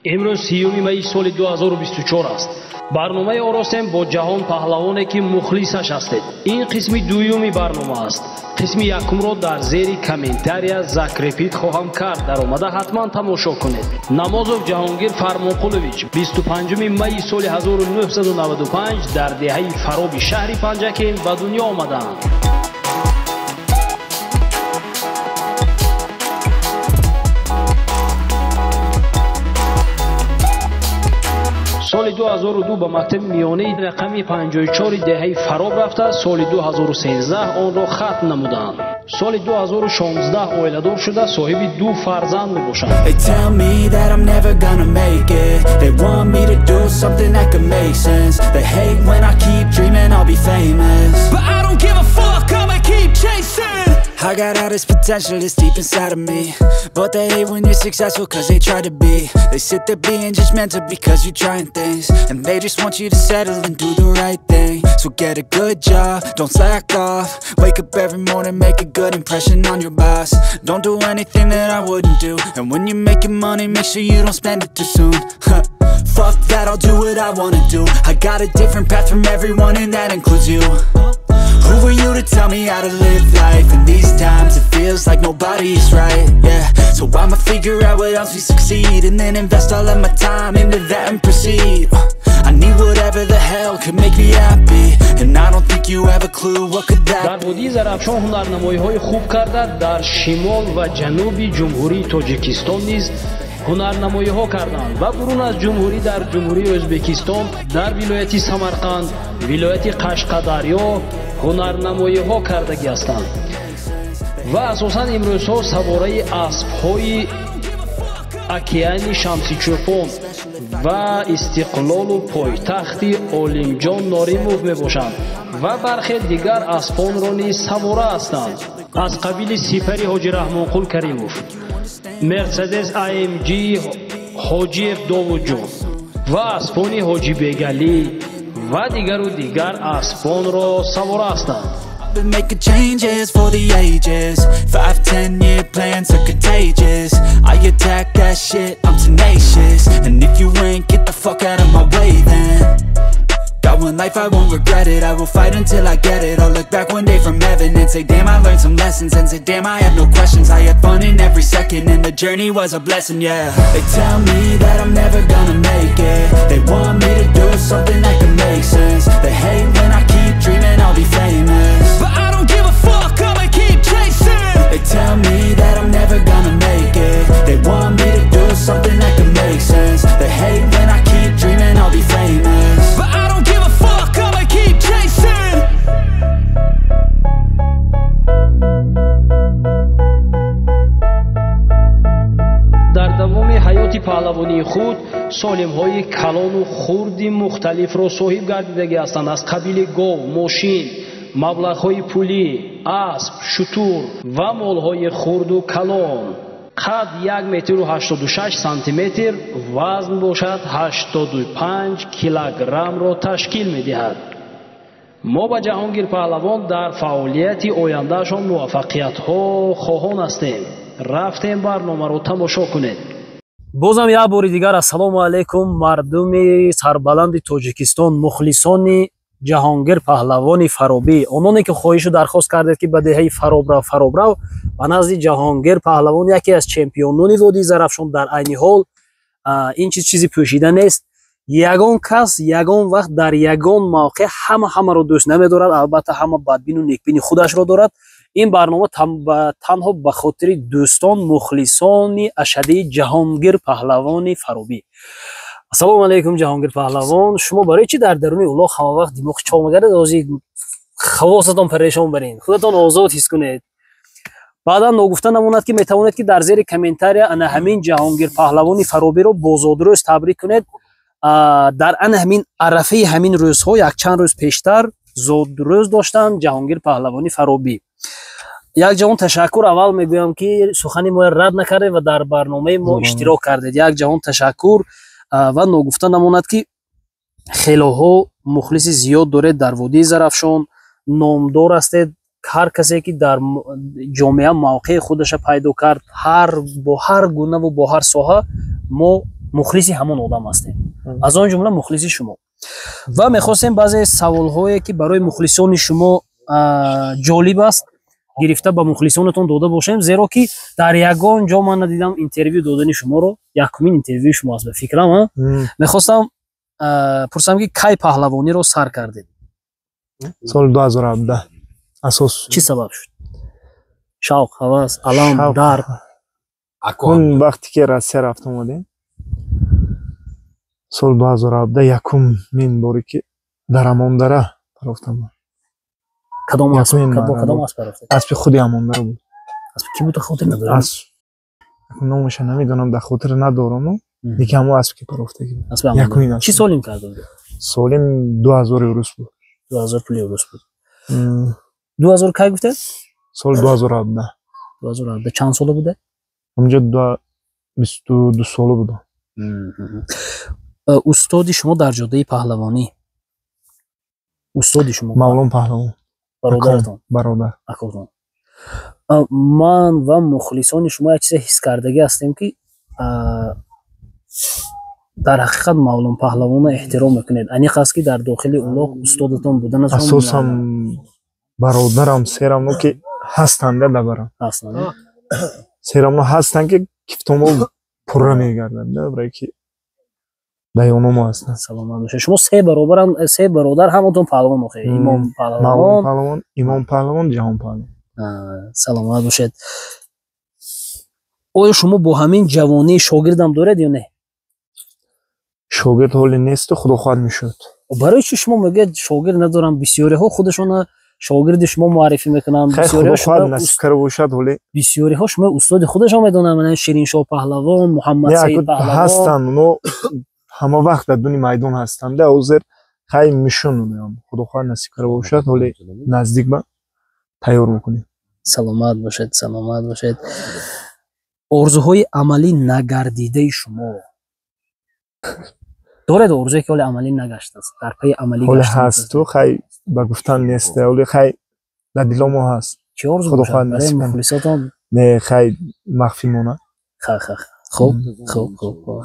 Имрӯз 30 майи соли 2024 аст. Барномаи оростем бо Ҷаҳон Паҳлавоне, ки мухлисаш ҳастед. Ин қисми дуюми барнома аст. Қисми якумро дар зери комментария закрепить хоҳам кард. Даромада ҳатман тамошо кунед. Намозов Ҷаҳонгир Фармонқулович 25 майи соли 1995 дар деҳаи Фароби шаҳри Панҷакент ба дунё омадаанд. Соли 2002 ба мактаби миёнаи рақами 54 деҳаи Фароб рафта, соли 2013 онро хатм намуданд. Соли 2016 оиладор шуда, соҳиби ду фарзанд мебошанд. They tell me that I'm never gonna make it. They want me to do something that could make sense. They hate when I keep dreaming I'll be famous. But I don't give a fuck, I'ma keep chasing. I got all this potential that's deep inside of me, but they hate when you're successful cause they try to be. They sit there being judgmental because you're trying things, and they just want you to settle and do the right thing. So get a good job, don't slack off. Wake up every morning, make a good impression on your boss. Don't do anything that I wouldn't do, and when you're making money, make sure you don't spend it too soon. Fuck that, I'll do what I wanna do. I got a different path from everyone and that includes you. Who are you to tell me how to live life? In these times it feels like nobody's right, yeah. So I'ma figure out what else we succeed, and then invest all of my time into that and proceed. I need whatever the hell could make me happy, and I don't think you have a clue what could that Дар водии Зарафшон ҳунарнамоиҳои хуб карда, дар шимол ва ҷануби Ҷумҳурии Тоҷикистон низ ҳунарнамоиҳо карданд ва бурун аз ҷумҳурӣ дар Ҷумҳурии Ӯзбекистон, дар вилояти Самарқанд, вилояти Қашқадарё ҳунарнамоиҳо кардагӣ ҳастанд ва асосан имрӯзҳо савораи аспҳои океани Шамсичӯпон ва Истиқлолу пойтахти Олимҷон Норимов мебошанд ва бархе дигар аспонро низ савора ҳастанд, аз қабили сипари Ҳоҷи Раҳмонқул Каримов, Мерседес AMG Ҳоҷиев Довудҷон ва аспони Ҳоҷи Бегалӣ ва дигару дигар аспонро савора ҳастанд. Been making changes for the ages. 5-10 year plans are contagious. I attack that shit, I'm tenacious. And if you ain't, get the fuck out of my way then. Got one life, I won't regret it. I will fight until I get it. I'll look back one day from heaven and say, damn, I learned some lessons. And say, damn, I have no questions. I had fun in every second, and the journey was a blessing, yeah. They tell me that I'm never gonna make it. They want me to do something that can make sense. They hate when I keep dreaming I'll be famous. But I don't give a fuck, I'ma keep chasing. They tell me that I'm never gonna make it. They want me to do something that can make sense. They hate when I keep dreaming I'll be famous. But I don't give a fuck, I'ma keep chasing. Дар давоми ҳаёти паҳлавонии худ солимҳои калону хурди мухталифро соҳиб гардидагӣ ҳастанд, аз қабили гов, мошин, маблағҳои пулӣ, асп, шутур ва молҳои хурду калон. Қад як метру 86 сантиметр, вазн бошад 85 килограммро ташкил медиҳад. Мо ба Ҷаҳонгир Паҳлавон дар фаъолияти ояндаашон муваффақиятҳо хоҳон ҳастем. Рафтем барномаро тамошо кунед. Бозам як бори дигар ассалому алайкум, мардуми сарбаланди Тоҷикистон, мухлисони Ҷаҳонгир Паҳлавони Фаробӣ, ононе ки хоҳишу дархост кардед, ки ба деҳаи Фаробрав, Фаробрав ба назди Ҷаҳонгир Паҳлавон, яке аз чемпионони водии Зарафшон дар айни ҳол. Ин чиз чизи пӯшида нест. Ягон кас ягон вақт дар ягон мавқеъ ҳама ҳамаро дӯст намедорад. Албатта, ҳама бадбину некбини худашро дорад. Ин барнома танҳо ба хотири дӯстон, мухлисони ашадии Ҷаҳонгир Паҳлавони Фаробӣ. Ассалому алайкум, Ҷаҳонгир Паҳлавон. Шумо барои чӣ дар даруни улоқ ҳама вақт димоғи чоқ мегардед? Ҳозир хавосатон парешон барин, худатон озод ҳис кунед. Баъдан ногуфта намонад, ки метавонед, ки дар зери комментария ана ҳамин Ҷаҳонгир Паҳлавони Фаробиро бо зодрӯз табрик кунед. Дар ана ҳамин арафаи ҳамин рӯзҳо, якчанд рӯз пештар зодрӯз доштанд Ҷаҳонгир Паҳлавони Фаробӣ. Як ҷаҳон ташаккур. Аввал мегӯям, ки сухани моро рад накардед ва дар барномаи мо иштирок кардед. Як ҷаҳон ташаккур. Ва ногуфта намонад, ки хелоҳо мухлиси зиёд доред дар водии Зарафшон, номдор ҳастед. Ҳар касе ки дар ҷомеа мавқеи худаша пайдо кард, ҳар бо ҳар гунаву бо ҳар соҳа мо Мухлиси ҳамон одам ҳастем, аз он ҷумла мухлиси шумо. Ва мехостем баъзе саволҳое, ки барои мухлисони шумо ҷолиб аст, гирифта ба мухлисонатон дода бошем, зеро ки дар ягон ҷо ман надидам интервю додани шуморо. Якумин интервюи шумо аст, ба фикрам. Мехостам пурсам, ки кай паҳлавониро сар кардед? Соли 2017 асос. Чӣ сабаб шуд? Шавқ, ҳавас, алам, дард? Он вақте ки Россия рафта омадем, соли 2017, якумин боре ки дар Амондара рафтам. Кадом асп? Кадом асп рафтед? Аспи худи Амондара буд. Аспи кӣ буд, хотир надорам. Асп номаша намедонам, дар хотир надорам, лекин ҳамон асп ки парофтагӣ. Якумин. Чӣ солим карда буд? Солим 2000 рус буд. 2000 пули рус буд. 2000 кай гуфтед? Соли 2017. 2017. Чанд сола буде? Ҳамҷо 22 сола будам. Устоди шумо дар ҷодаи паҳлавонӣ, устоди шумо? Мавлон Паҳлавон. Бародаратон? Бародар. Акотон. Ман ва мухлисони шумо як чизе ҳис кардагӣ ҳастем, ки дар ҳақиқат Мавлон Паҳлавонро эҳтиром мекунед. Аниқ аст, ки дар дохили улоқ устодатон буданаш. Асосам бародарам серамно ки ҳастанд дабарам. Ҳастанд. Серамно ҳастанд, ки кифтомо пурра мегарданд, барое ки даёномо ҳастанд. Саломат бошед. Шумо се баробарам, се бародар, ҳаматон паҳлавон охе? Имом Паҳлавон? Паҳлавон, Имом Паҳлавон, Ҷаҳон Паҳлавон. Саломат бошед. Оё шумо бо ҳамин ҷавонӣ шогирдам доред ё не? Шогирд ҳоле несту, худо хоҳад, мешуд. Барои чӣ шумо мегӯяд шогирд надорам? Бисёриҳо худашона шогирди шумо муаррифӣ мекунанд. Насиб карда бошад ҳоле. Бисёриҳо шумо устоди худашон медонанд, мана Шириншоҳ Паҳлавон, Муҳаммадсаид Паҳлавон. Ҳастанд, оно ҳама вақт дар дуни майдон ҳастанд. Ҳозир хай мешун, худо хоҳад, насиб карда бошад, ҳоле наздик ба тайёр мекунем. Саломат бошед, саломат бошед. Орзуҳои амалӣ нагардидаи шумо доред? Орзуе, ки ҳоле амалӣ нагаштааст, дар пайи амалӣ? Ҳоле ҳасту, хай, ба гуфтан нест, ҳоле хай дар диломо ҳаст. Чӣ орзу бошад барои мухлисотон? Не, хай, махфӣ монад. Ха, ха, хуб, хуб, хуб.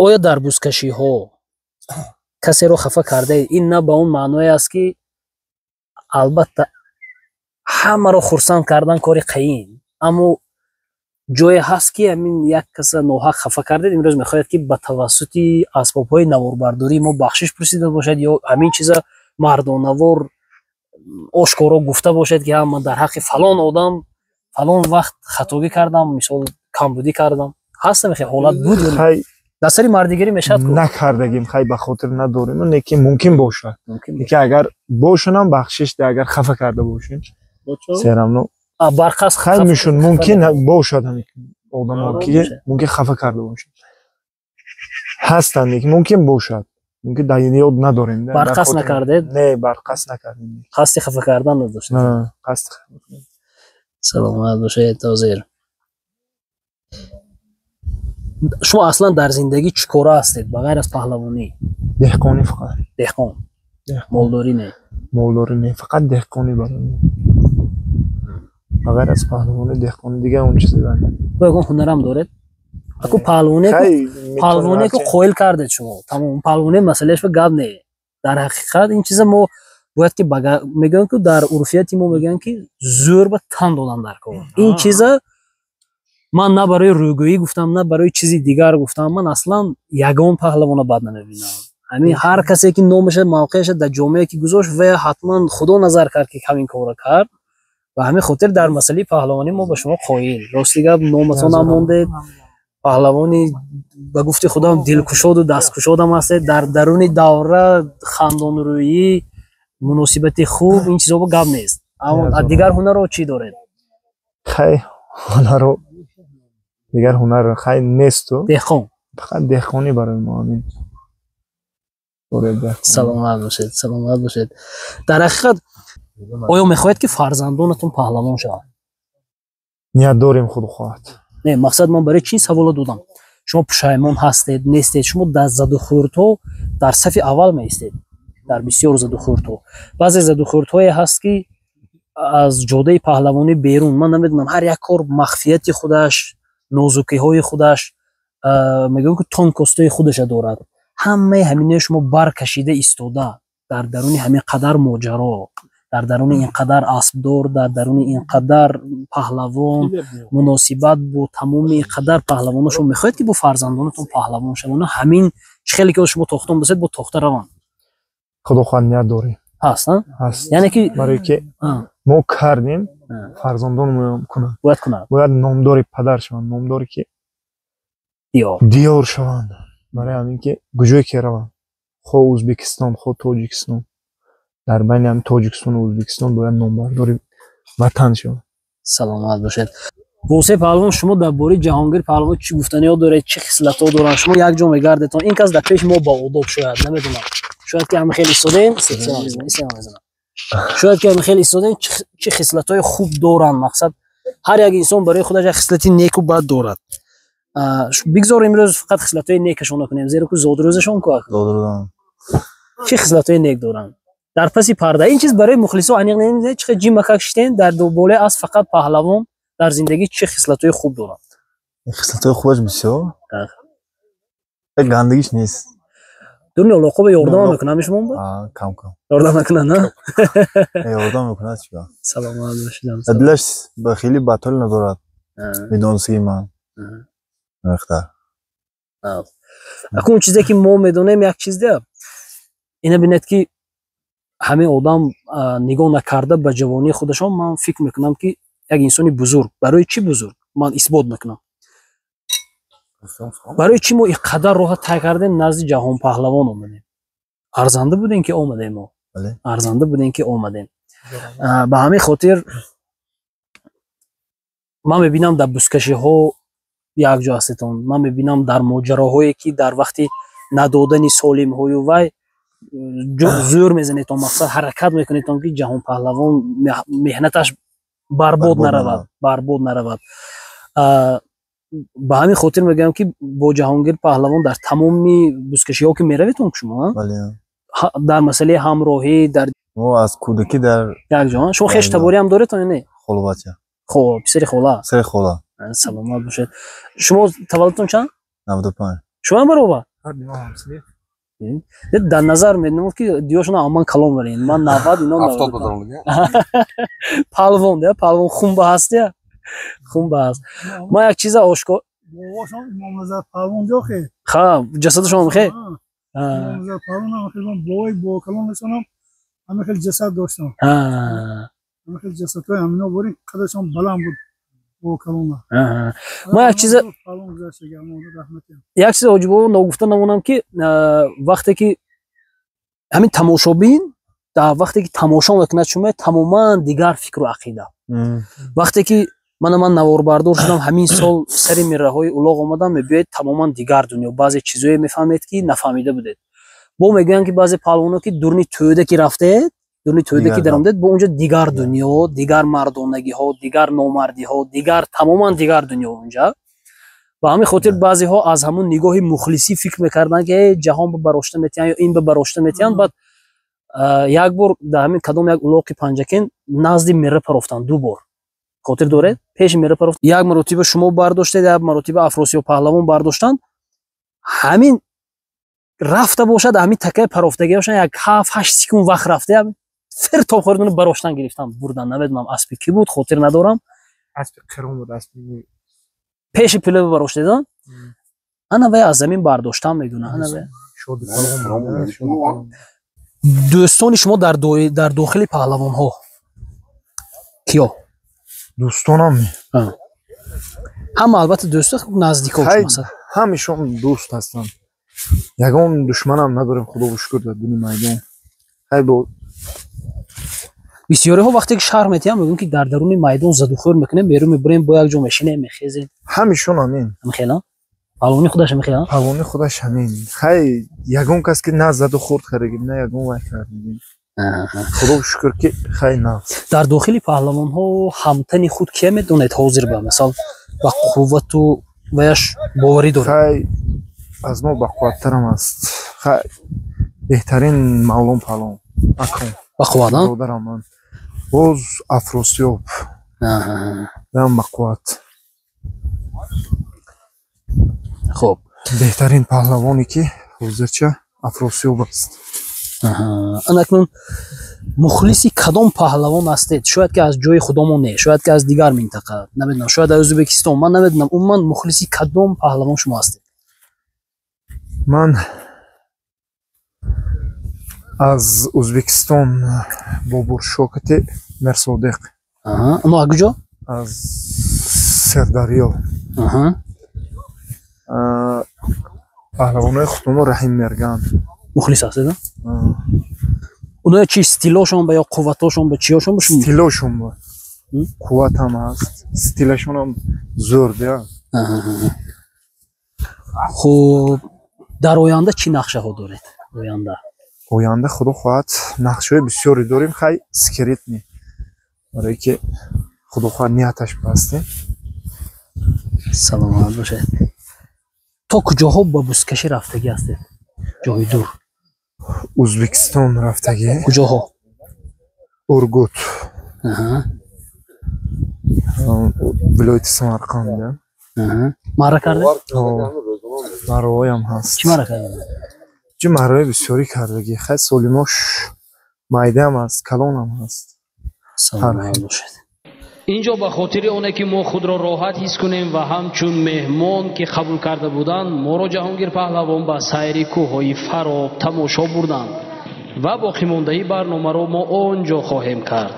Оё дар бузкашиҳо касеро хафа кардаед? Ин на ба он маъное аст, ки албатта ҳамаро хурсанд кардан кори қаин, аммо ҷое ҳаст, ки ҳамин як каса ноҳақ хафа кардед, имрӯз мехоҳед, ки ба тавассути асбобҳои наворбардории мо бахшиш пурсида бошед ё ҳамин чиза мардонавор ошкоро гуфта бошед, ки ҳа, ман дар ҳаққи фалон одам фалон вақт хатогӣ кардам, мисол, камбудӣ кардам. Ҳаст ҳамин ҳолат буд ё дар сари мардигарӣ мешавад? Накардагим, хай, ба хотир надорем, лекин мумкин бошад. Лекин агар бошунам, бахшиш, агар хафа карда бошем, серамно. Барқас? Хай, мешуд, мумкин бошад, ҳамин одамо ки мумкин хафа карда бошад, ҳастанд, лекин мумкин бошад, мумкин дар ёд надорем. Барқас накардед? Не, барқас накардем. Қасди хафа кардан надоштед? Қасди. Саломат бошед. Ҳозир шумо аслан дар зиндагӣ чӣ кора ҳастед, ба ғайр аз паҳлавонӣ? Деҳқонӣ фақат. Деҳқон, молдорӣ не? Молдорӣ не, фақат деҳқонӣ барои, ба ғайр аз паҳлавонӣ деҳқонӣ, дигар он чизе. Бо ягон ҳунарам доред? Аку паҳлавоне ку қоил кардед шумо, тамом, паҳлавоне масъалааш ба гап не. Дар ҳақиқат ин чиза мо бояд ки мегӯянд, ку дар урфияти мо мегӯянд, ки зӯр ба тан додан дар кор. Ин чиза ман на барои рӯгӯӣ гуфтам, на барои чизи дигар гуфтам. Ман аслан ягон паҳлавона бад намебинам. Ҳамин ҳар касе ки номаша, мавқеаша дар ҷомеа ки гузошт, ва ҳатман худо назар кард, ки ҳамин корро кард. Ба ҳамин хотир дар масъалаи паҳлавонӣ мо ба шумо қоил. Рости гап, номатонам мондед, паҳлавони ба гуфти худам дилкушоду дасткушодам ҳастед. Дар даруни давра хандонрӯӣ, муносибати хуб, ин чизо гап нест. Аммо дигар ҳунарро чӣ доред? Хай, ҳунарро, дигар ҳунар хай несту. Деҳқон. Фақат деҳқонӣ барои мо ҳамин. Саломат бошед, саломат бошед. Дар ҳақиқат, оё мехоҳед, ки фарзандонатон паҳлавон шаванд? Ният дорем, худо хоҳад. Не, мақсад, ман барои чӣ саволо додам? Шумо пушаймон ҳастед, нестед? Шумо дар задухӯрдҳо дар сафи аввал меистед. Дар бисёр задухӯрдҳо, баъзе задухӯрдҳое ҳаст, ки аз ҷодаи паҳлавонӣ берун, ман намедонам, ҳар як кор махфияти худаш, Нозукиҳои худаш, мегӯям, ки тонкостои худаша дорад. Ҳамаи ҳаминаи шумо баркашида истода дар даруни ҳамин қадар моҷаро, дар даруни ин қадар аспдор, дар даруни ин қадар паҳлавон, муносибат бо тамоми ин қадар паҳлавонҳо, шумо мехоҳед, ки бо фарзандонатон паҳлавон шаванд, ҳамин чӣ хеле ки шумо тохтон бошед, бо тохта раванд? Худо хоҳад, ният дорем. Ҳаст, а? Ҳаст. Яъне ки Барое ки мо кардем, фарзандонмоям кунанд. Бояд кунад. Бояд номдори падар шаванд, номдори ки диёр. Диёр шаванд. Барои ҳамин ки куҷое ки раванд, хо Ӯзбекистон, хо Тоҷикистон, дар байни ҳамин Тоҷикистону Ӯзбекистон бояд номбардори ватан шаванд. Саломат бошед. Восе паҳлавон, шумо дар бораи Ҷаҳонгир паҳлавон чӣ гуфтаниҳо доред, чӣ хислатҳо доранд? Шумо як ҷо мегардетон, ин кас дар пеши мо ба одоб, шояд, намедонам, шояд ки ҳама хеле истодем, мезанам, шояд ки ҳама хеле истодем, чӣ хислатҳои хуб доранд? Мақсад, ҳар як инсон барои худаш як хислати неку бад дорад. Бигзор имрӯз фақат хислатҳои некашонро кунем, зеро ки зодрӯзашон ку. Чӣ хислатҳои нек доранд дар паси парда? Ин чиз барои мухлисо аниқ не, чӣ ҷимакак шитен дар болои асп, фақат паҳлавон дар зиндагӣ чӣ хислатҳои хуб дорад? Хислатҳои хубаш бисёр, гандагиш нест. Дуруни алоқо ба ёрдам мекунад шумо? Кам кам. Ёрдам мекунад, на? Ёрдам мекунад, чӣ. Саломат бошед. Дилаш ба хеле батол надорад, медонистаги ман миқдор. Акун чизе ки мо медонем, як чиз де, ина бинед, ки ҳамин одам, нигоҳ накарда ба ҷавонии худашон, ман фикр мекунам, ки як инсони бузург. Барои чӣ бузург, ман исбот мекунам. Барои чӣ мо ин қадар роҳа тай кардем, назди Ҷаҳонпаҳлавон омадем? Арзанда будем, ки омадем мо, арзанда будем, ки омадем. Ба ҳамин хотир ман мебинам, дар бузкашиҳо якҷо ҳастетон, ман мебинам, дар моҷароҳое ки дар вақти надодани солимҳою вай зӯр мезанедтон, мақсад, ҳаракат мекунедтон, ки Ҷаҳонпаҳлавон меҳнаташ барбод наравад, барбод наравад. Ба ҳамин хотир мегӯям, ки бо Ҷаҳонгир паҳлавон дар тамоми бузкашиҳо ки мераведтон шумо, дар масъалаи ҳамроҳӣ дар Мо аз кӯдакӣ дар якҷо. Шумо хеш табориам доредтон ё не? Холабача. Хоб, писари хола. Писари хола. Саломат бошед. Шумо таваллудтон чанд? 95. Шумоам баробар дар назар медонам, ки диёшона аман калон варен, ман 90, ино палвон, палвон хунба ҳаст, я хунба ҳаст. Ман як чиза ошкор ха, ҷасадашон хе. Бобои бокалон мешонам, ҳама хел ҷасад доштам, ҳама хел ҷасадҳои ҳамино бурин, қадашон баланд буд бокалона. Ман як чиза, як чиз ҳоҷибобо, ногуфта намонам, ки вақте ки ҳамин тамошобин, дар вақте ки тамошо мекунад шумо, тамоман дигар фикру ақида. Вақте ки мана ман наворбардор шудам, ҳамин сол сари мираҳои улоғ омадам, мебиёед, тамоман дигар дунё, баъзе чизое мефаҳмед, ки нафаҳмида будед. Бо мегӯянд, ки баъзе паҳлавоно, ки дурни тӯда ки рафтед, дурни тӯда ки даромадед, бо унҷо дигар дунё, дигар мардонагиҳо, дигар номардиҳо, дигар, тамоман дигар дунё унҷа. Ба ҳамин хотир баъзеҳо аз ҳамун нигоҳи мухлисӣ фикр мекарданд, ки э ҷаҳон ба барошта метиҳанд ё ин ба барошта метиҳанд. Баъд як бор дар ҳамин кадом як улоқи Панҷакен назди мира парофтанд, ду бор, хотир доред, пеши мира парофт, як маротиба шумо бардоштед, як маротиба Афросиёб паҳлавон бардоштанд. Ҳамин рафта бошад, ҳамин такаи парофтагиашон як 7-8 секунд вақт рафта, фир тоб хӯрдуну бароштан гирифтан бурдан. Намедонам, аспи кӣ буд, хотир надорам. Аспи қирон буд, аспи. Пеши пиле бароштедан, ана вай аз замин бардоштан мегӯна, ана вай. Дӯстони шумо дар дохили паҳлавонҳо киё? Дӯстонам? Ҳама албатта дӯсто, наздико. Ҳамешон дӯст ҳастанд, ягон душманам надорем, худоро шукр, дар дуни майдон хай бо. Бисёриҳо вақте ки шарҳ метиҳам, мегӯям, ки дар даруни майдон задухӯр мекунем, берун мебурем, бо як ҷо мешинем, мехезем. Ҳамешон ҳамин. Ҳамихела паҳлавони худаш ҳамихела. Паҳлавони худаш ҳамин. Хай, ягон кас ки на задухӯрд кардагим, на ягон вай кардагим, худо шукр, ки хай на. Дар дохили паҳлавонҳо ҳамтани худ кия медонед ҳозир, ба мисол, ба қуввату ваяш боварӣ доред? Хай, аз мо бақувваттарам аст, хай, беҳтарин Мавлон паҳлавон акон. Бақувват. Бародарам ман, боз Афросиёб ам бақувват. Хуб, беҳтарин паҳлавоне ки ҳозирча Афросиёб аст. Анакнун мухлиси кадом паҳлавон ҳастед? Шояд ки аз ҷои худомон не, шояд ки аз дигар минтақа, намедонам, шояд аз Ӯзбекистон, ман намедонам. Умуман мухлиси кадом паҳлавон шумо ҳастед? Ман аз Ӯзбекистон Бобур Шокати Мирсодиқ. Оно аз куҷо? Аз Сирдарё. Паҳлавонои худомо Раҳим Мерган. Мухлис ҳастед? Оноя чи стилошон ба ё қувватошон ба чиёшон ба шумо? Стилошон ба қувват ҳам ҳаст, стилашонам зӯр дия. Хуб, дар оянда чӣ нақшаҳо доред? Оянда? Оянда худо хоҳад нақшаҳои бисёре дорем, хай секретни. Барое ки худо хоҳад нияташ бастем. Саломат бошед. То куҷоҳо ба бузкашӣ рафтагӣ ҳастед? Ҷои дур. Ӯзбекистон рафтагӣ. Куҷоҳо? Ургут. Вилояти Самарқанд. Маъра кардед? Маъраҳоям ҳаст. Чӣ маъра кардед? Чӣ маъраҳои бисёрӣ кардагӣ. Хай солимош майдаам ҳаст, калонам ҳаст. Саломат бошед. Инҷо ба хотири оне ки мо худро роҳат ҳис кунем ва ҳамчун меҳмон ки қабул карда буданд, моро Ҷаҳонгир паҳлавон ба сайри кӯҳҳои Фароб тамошо бурданд ва боқимондаи барномаро мо он ҷо хоҳем кард.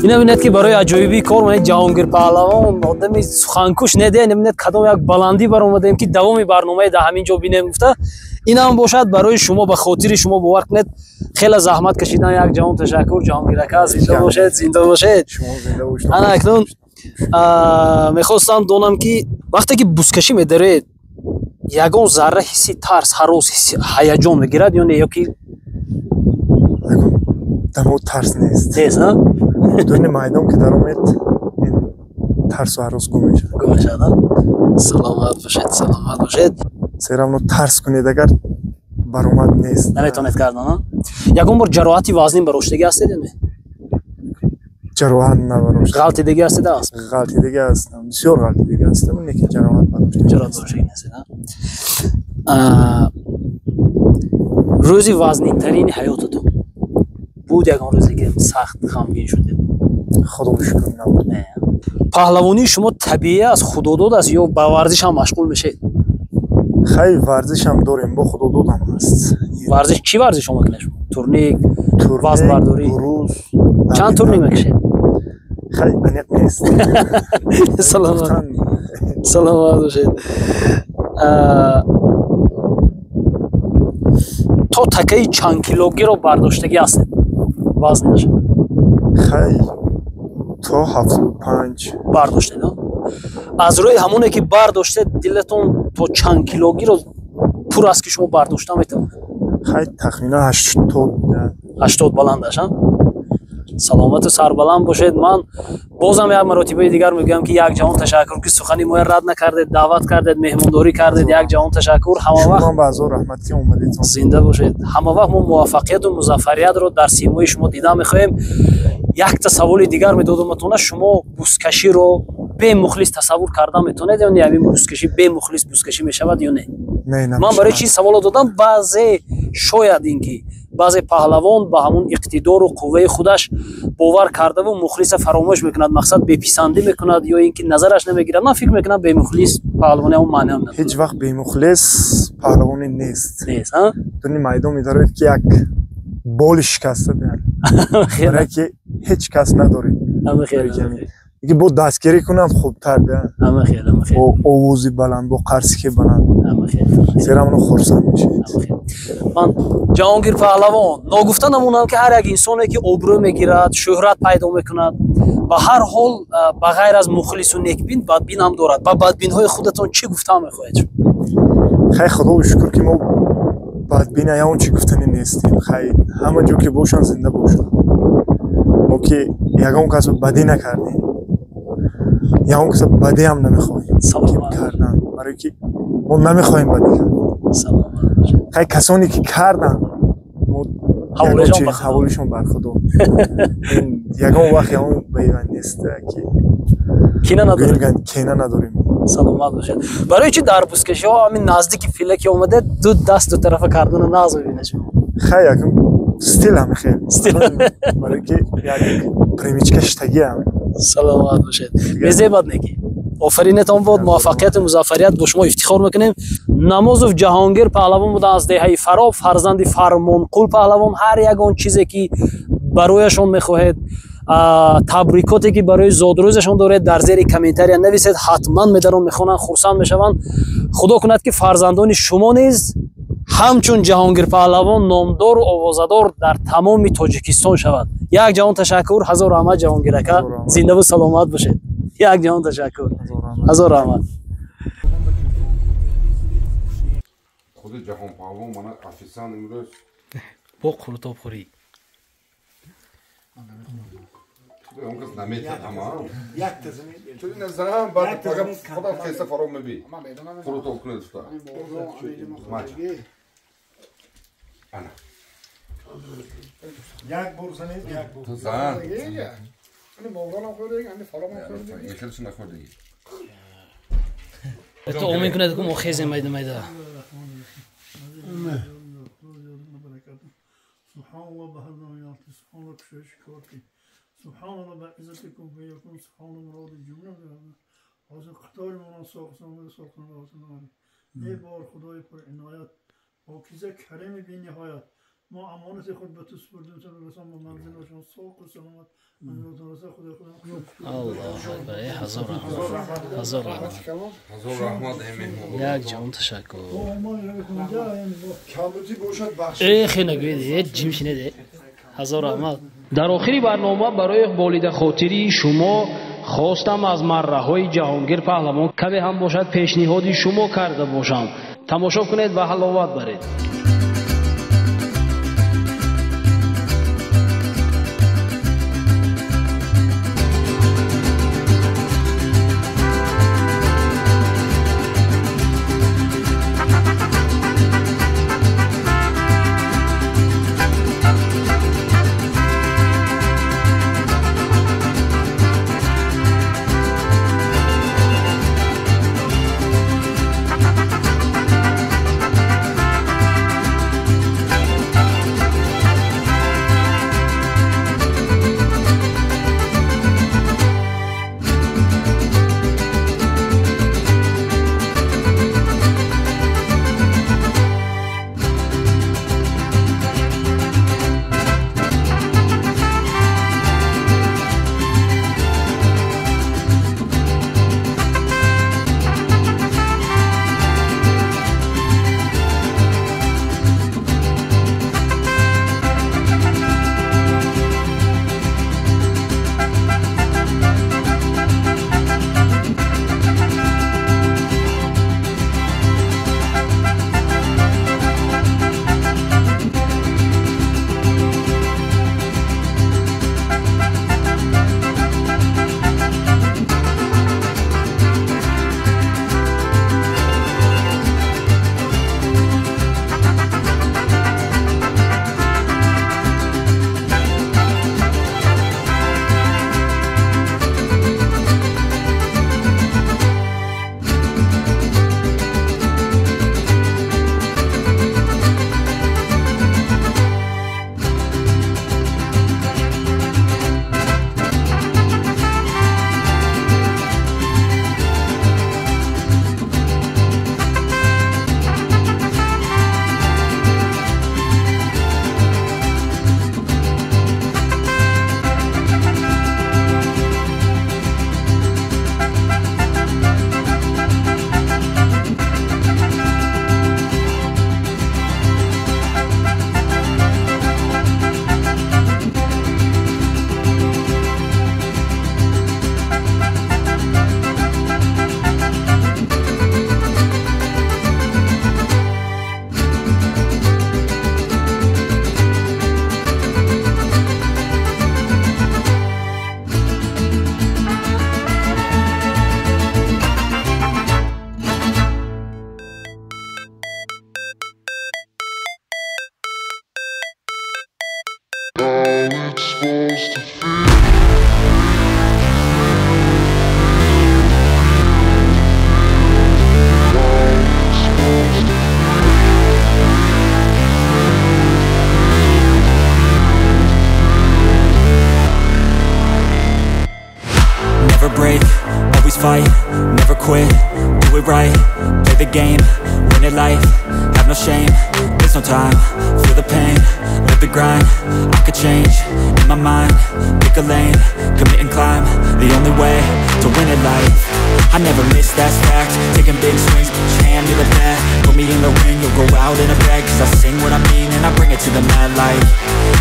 Ина бинед ки барои аҷоибии кор ман Ҷаҳонгир паҳлавон одами суханкуш неде, ина бинед кадом як баландӣ баромадаем ки давоми барномаи дар ҳамин ҷо бинем гуфта. Инам бошад барои шумо, ба хотири шумо, бовар кунед, хеле заҳмат кашидан. Як ҷаҳон ташаккур, Ҷаҳонгир ака, зинда бошед, зинда бошед. Ана акнун мехостам донам ки вақте ки бузкашӣ медаред, ягон зарра ҳисси тарс, ҳарос, ҳисси ҳаяҷон мегирад ё не, ё ки дамо тарс нест? Нест, а? Дуни майдон ки даромед, ин тарсу ҳарос гум мешавад. Гум мешавад, а? Саломат бошед, саломат бошед. Серавно тарс кунед, агар баромад нест. Наметавонед кардан, а? Ягон бор ҷароҳати вазнин бароштагӣ ҳастед ё не? Ҷароҳат набароштам. Ғалтидагӣ ҳастед аст? Ғалтидагӣ ҳастам, бисёр ғалтидагӣ ҳастам, лекин ҷароҳат бароштагӣ. Ҷароҳат бароштагӣ нестед, а? Рӯзи вазнинтарини ҳаётатон буд ягон рӯзе ки сахт ғамгин шудед? Худо шукр, набуд. Не. Паҳлавонии шумо табиӣ аст, худодод аст ё ба варзиш ҳам машғул мешавед? Хай, варзиш ҳам дорем, бо худододам ҳаст. Варзиш чӣ варзиш шумо мекунед шумо? Турник, вазнбардорӣ? Буруз. Чанд турник мекашед? Хай, аниқ нест. Саломат. Саломат бошед. То такаи чанд килогиро бардоштагӣ ҳастед? Вазнаш? Хай, то 75 бардоштед, а? Аз рӯи ҳамоне ки бардоштед, дилатон То чанд килогиро пур аст ки шумо бардошта метавонед? Хай, тахминан 80. 80 баландаш, а? Саломату сарбаланд бошед. Ман бозам як маротибаи дигар мегӯям ки як ҷаҳон ташаккур ки сухани моя рад накардед, даъват кардед, меҳмондорӣ кардед. Як ҷаҳон ташаккур. Ҳамавақт ба ҳазор раҳмат ки омадед. Зинда бошед. Ҳамавақт мо муваффақияту музаффариятро дар симои шумо дида мехоҳем. Якта саволи дигар медодаматона: шумо бузкаширо бемухлис тасаввур карда метавонед ё не? Ҳамин бузкашӣ бемухлис бузкашӣ мешавад ё не? Ман барои чӣ саволо додам? Баъзе шояд ин ки баъзе паҳлавон ба ҳамун иқтидору қувваи худаш бовар кардаву мухлиса фаромӯш мекунад, мақсад беписандӣ мекунад ё ин ки назараш намегирад. Ман фикр мекунам, бемухлис паҳлавони ҳамун маъниам надорад. Ҳеҷ вақт бемухлис паҳлавонӣ нест. Нест, а? Дуни майдон медароед ки як боли шикаста, барое ки ҳеҷ кас надоред. Ки бо дастгирӣ кунам хубтар, бо овози баланд, бо қарсики баланд, зера ману хурсанд мешавед. Ман Ҷаҳонгир паҳлавон ногуфта намонам ки ҳар як инсоне ки обрӯ мегирад, шӯҳрат пайдо мекунад, ба ҳар ҳол ба ғайр аз мухлису некбин бадбин ҳам дорад. Ба бадбинҳои худатон чӣ гуфта мехоҳед? Хай, худо шукр ки мо бадбин ягон чӣ гуфтанӣ нестем. Хай, ҳама ҷо ки бошанд, зинда бошанд. Мо ки ягон касро бадӣ накардем, ягон касро бадӣ ҳам намехоҳем кардан, барое ки мо намехоҳем бадӣ кардан. Хай, касоне ки карданд, мо ҳаволишон бар худо. Ягон вақт ягон баива нест ки кина надорем, кина надорем. Саломат бошед. Барои чӣ дар бузкашиҳо ҳамин наздики фила ки омада, ду даст ду тарафа кардана нағз мебинед шумо? Хай, якм стил ҳами хел, барое ки як привычка шитагиам. Саломат бошед. Безебад неки. Офаринатон бод, муваффақияту музаффарият, бо шумо ифтихор мекунем. Намозов Ҷаҳонгир паҳлавон буда аз деҳаи Фароб, фарзанди Фармонқул паҳлавон. Ҳар ягон чизе ки барояшон мехоҳед, табрикоте ки барои зодрӯзашон доред, дар зери комментария нависед, ҳатман медарон мехонанд, хурсанд мешаванд. Худо кунад ки фарзандони шумо низ ҳамчун Ҷаҳонгир паҳлавон номдору овозадор дар тамоми Тоҷикистон шавад. Як ҷаҳон ташаккур, ҳазор раҳмат Ҷаҳонгир ака, зиндаву саломат бошед. Як ҷаҳон ташаккур, ҳазор раҳмат. Худи Ҷаҳон паҳлавон мана официант имрӯз бо қурутобхӯрӣ. Он кас наметавонам. Ту ина занам, баъд фақат худам хеста фаро мебӣ. Қурутоб кунед уста. Ана. Як бор занед, як бор. Ту зан. Ани мовлонам хӯрдеги, ани фаромам хӯрдеги. Ехелши нахӯрдеги. Это омин кунед ку мо хезем майда майда. Субҳаналлоҳ ба ҳар номи субҳаналлоҳ кушоиши кор ки субҳаналлоҳ ба иззатикум фаякун субҳаналлоҳ муроди ҷумла ҳозир қатори монан соқсан соқсан. Эй бор Худои пуриноят, покиза карими бениҳоят, мо амонати худ ба ту супурдем, расон ба манзилашон соқу саломат манзилатон раса. Худои худо. Аллоҳу акбар. Ҳазор раҳмат, ҳазор раҳмат, ҳазор раҳмат. Эй меҳмон, як ҷаҳон ташаккур. Камбудӣ бошад бахш. Э хе нагӯед, э ҷим шинед. Ҳазор раҳмат. Дар охири барнома барои болидахотирии шумо хостам аз марраҳои Ҷаҳонгир паҳлавон каме ҳам бошад пешниҳоди шумо карда бошам. Тамошо кунед ва ҳаловат баред. It's supposed to feel? Never break, always fight, never quit, do it right, play the game, win it life, have no shame, there's no time, feel the pain, live the grind, I could change, in my mind, pick a lane, commit and climb, the only way to win it life. I never miss, that's fact. Taking big swings, put your hand to the bat. Put me in the ring, you'll go out in a bag. Cause I sing what I mean and I bring it to the mad light.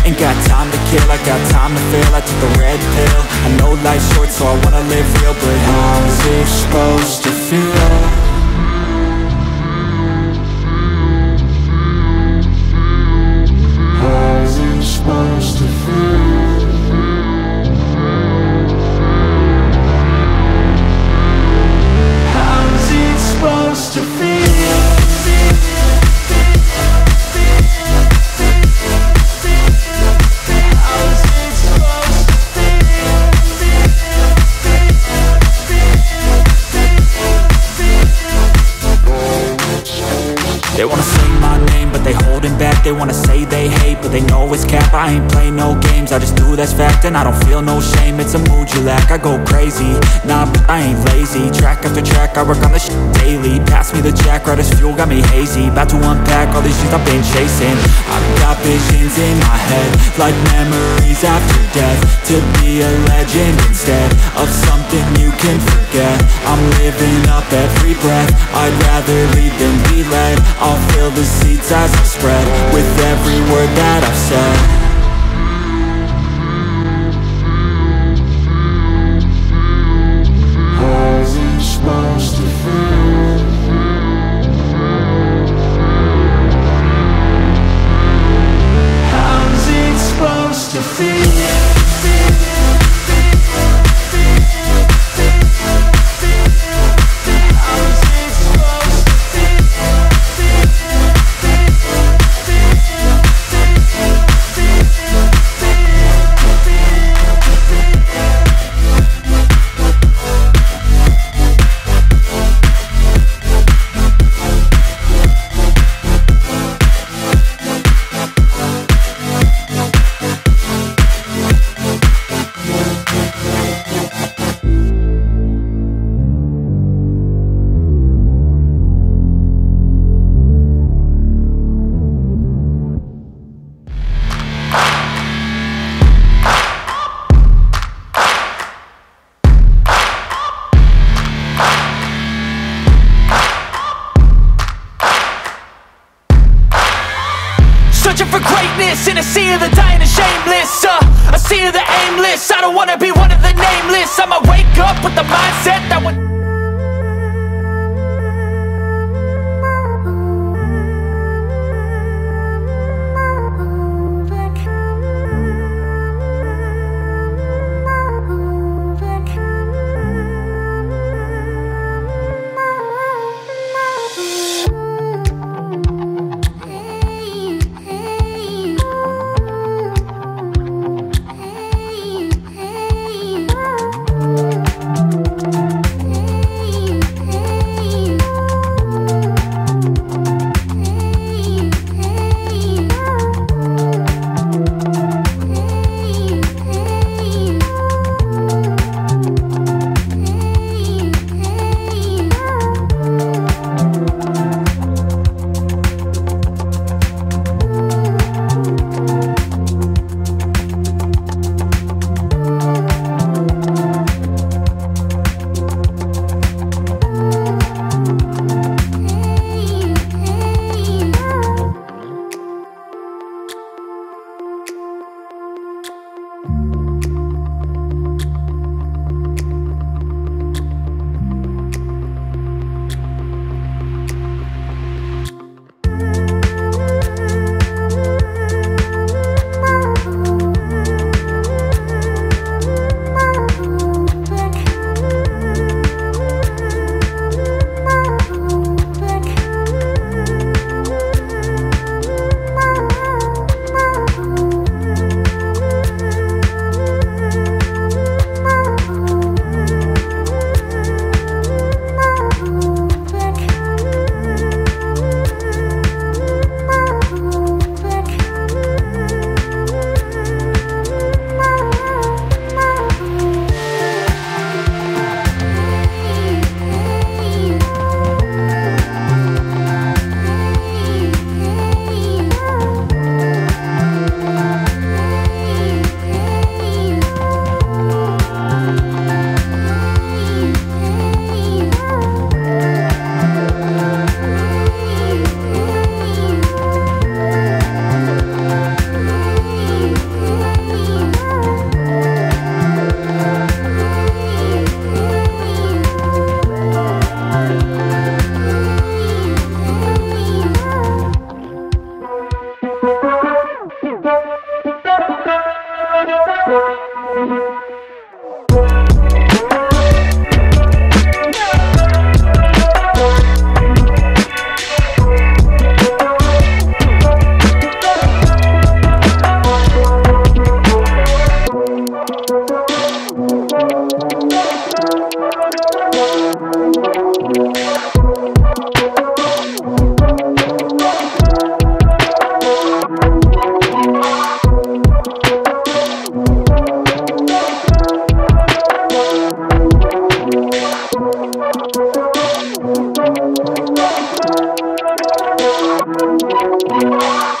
Ain't got time to kill, I got time to feel. I took the red pill, I know life's short, so I wanna live real. But how's it supposed to feel? How's it supposed to feel? How's it supposed to feel? How's it supposed to They wanna say my name, but they holding back. They wanna say they hate, but they know it's cap. I ain't play no games, I just do, that's fact. And I don't feel no shame, it's a mood you lack. I go crazy, nah, but I ain't lazy. Track after track, I work on this shit daily. Pass me the jack, right as fuel, got me hazy. About to unpack all these shit I've been chasing. I've got visions in my head, like memories after death. To be a legend instead of something you can forget. I'm living up every breath, I'd rather lead than be led. I'll fill the seats as I spread with every word that I've said. How's it supposed to feel? How's it supposed to feel? How's it supposed to feel? Searching for greatness in a sea of the dying and shameless, a sea of the aimless. I don't wanna be one of the nameless. I'ma wake up with the mindset that would. Hey. Thank you.